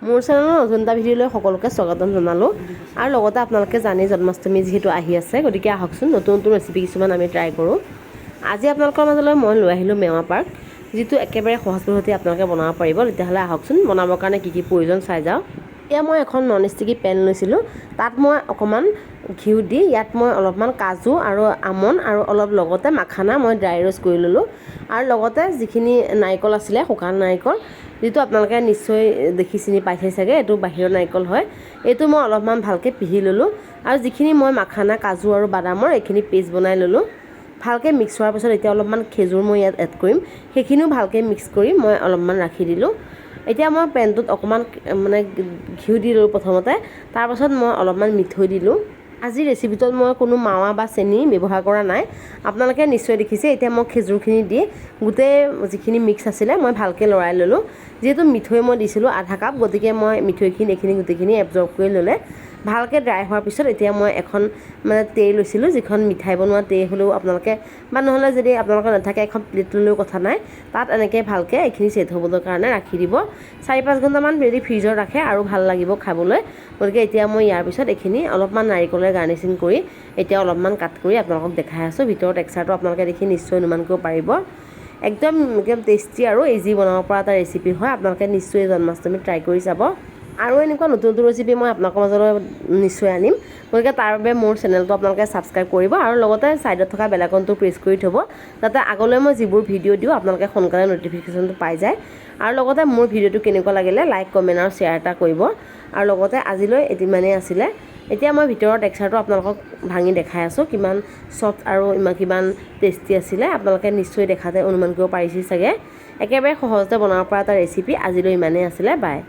মোৰ চেনেলৰ নতুন এটা ভিডিঅ'লৈ সকলোকে স্বাগতম জনালোঁ। আৰু লগতে আপোনালোকে জানেই, জন্মাষ্টমী যিহেতু আহি আছে, গতিকে আহকচোন নতুন নতুন ৰেচিপি কিছুমান আমি ট্ৰাই কৰোঁ। আজি আপোনালোকৰ মাজলৈ মই লৈ আহিলোঁ মেৱা পাক, যিটো একেবাৰে সহজ পদ্ধতি আপোনালোকে বনাব পাৰিব। তেতিয়াহ'লে আহকচোন, বনাবৰ কাৰণে কি কি প্ৰয়োজন চাই যাওঁ। এতিয়া মই এখন নন ষ্টিকি পেন লৈছিলোঁ। তাত মই অকণমান ঘিউ দি ইয়াত মই অলপমান কাজু আৰু আমন আৰু অলপ লগতে মাখানা মই ড্ৰাই ৰোষ্ট কৰি ল'লোঁ। আৰু লগতে যিখিনি নাৰিকল আছিলে, শুকান নাৰিকল, যিটো আপোনালোকে নিশ্চয় দেখি চিনি পাইছে চাগে, এইটো বাহিৰৰ নাৰিকল হয়। এইটো মই অলপমান ভালকৈ পিহি ল'লোঁ আৰু যিখিনি মই মাখানা, কাজু আৰু বাদামৰ এইখিনি পেষ্ট বনাই ল'লোঁ। ভালকৈ মিক্স হোৱাৰ পিছত এতিয়া অলপমান খেজুৰ মই ইয়াত এড কৰিম। সেইখিনিও ভালকৈ মিক্স কৰি মই অলপমান ৰাখি দিলোঁ। এতিয়া মই পেনটোত অকণমান মানে ঘিউ দি ল'লোঁ প্ৰথমতে। তাৰপাছত মই অলপমান মিঠৈ দিলোঁ। আজিৰ ৰেচিপিটোত মই কোনো মাৱা বা চেনি ব্যৱহাৰ কৰা নাই, আপোনালোকে নিশ্চয় দেখিছে। এতিয়া মই খেজুৰখিনি দি গোটেই যিখিনি মিক্স আছিলে মই ভালকৈ লৰাই ল'লোঁ। যিহেতু মিঠৈ মই দিছিলোঁ আধা কাপ, গতিকে মই মিঠৈখিনি এইখিনি গোটেইখিনি এবজৰ্ব কৰি ল'লে। ভালকৈ ড্ৰাই হোৱাৰ পিছত এতিয়া মই এখন মানে ট্ৰে লৈছিলোঁ, যিখন মিঠাই বনোৱা ট্ৰে হ'লেও আপোনালোকে বা নহ'লে যদি আপোনালোকৰ নাথাকে, এখন প্লেট ল'লেও কথা নাই। তাত এনেকৈ ভালকৈ এইখিনি ছেট হ'বলৈ কাৰণে ৰাখি দিব। 4-5 ঘণ্টামান যদি ফ্ৰিজত ৰাখে আৰু ভাল লাগিব খাবলৈ। গতিকে এতিয়া মই ইয়াৰ পিছত এইখিনি অলপমান নাৰিকলেৰে গাৰ্নিচিং কৰি এতিয়া অলপমান কাট কৰি আপোনালোকক দেখাই আছোঁ। ভিতৰৰ টেক্সাৰটো আপোনালোকে দেখি নিশ্চয় অনুমান কৰিব পাৰিব। একদম একদম টেষ্টি আৰু ইজি বনাব পৰা এটা ৰেচিপি হয়। আপোনালোকে নিশ্চয় জন্মাষ্টমীত ট্ৰাই কৰি চাব। আৰু এনেকুৱা নতুন নতুন ৰেচিপি মই আপোনালোকৰ মাজলৈ নিশ্চয় আনিম। গতিকে তাৰ বাবে মোৰ চেনেলটো আপোনালোকে ছাবস্ক্ৰাইব কৰিব আৰু লগতে ছাইডত থকা বেল আইকনটো প্ৰেছ কৰি থ'ব, যাতে আগলৈ মই যিবোৰ ভিডিঅ' দিওঁ, আপোনালোকে সোনকালে ন'টিফিকেশ্যনটো পাই যায়। আৰু লগতে মোৰ ভিডিঅ'টো কেনেকুৱা লাগিলে লাইক, কমেণ্ট আৰু শ্বেয়াৰ এটা কৰিব। আৰু লগতে আজিলৈ ইমানেই আছিলে। এতিয়া মই ভিতৰৰ টেক্সাৰটো আপোনালোকক ভাঙি দেখাই আছোঁ, কিমান ছফ্ট আৰু কিমান টেষ্টি আছিলে। আপোনালোকে নিশ্চয় দেখাতে অনুমান কৰিব পাৰিছে চাগে। একেবাৰে সহজতে বনাব পৰা এটা ৰেচিপি। আজিলৈ ইমানেই আছিলে। বাই।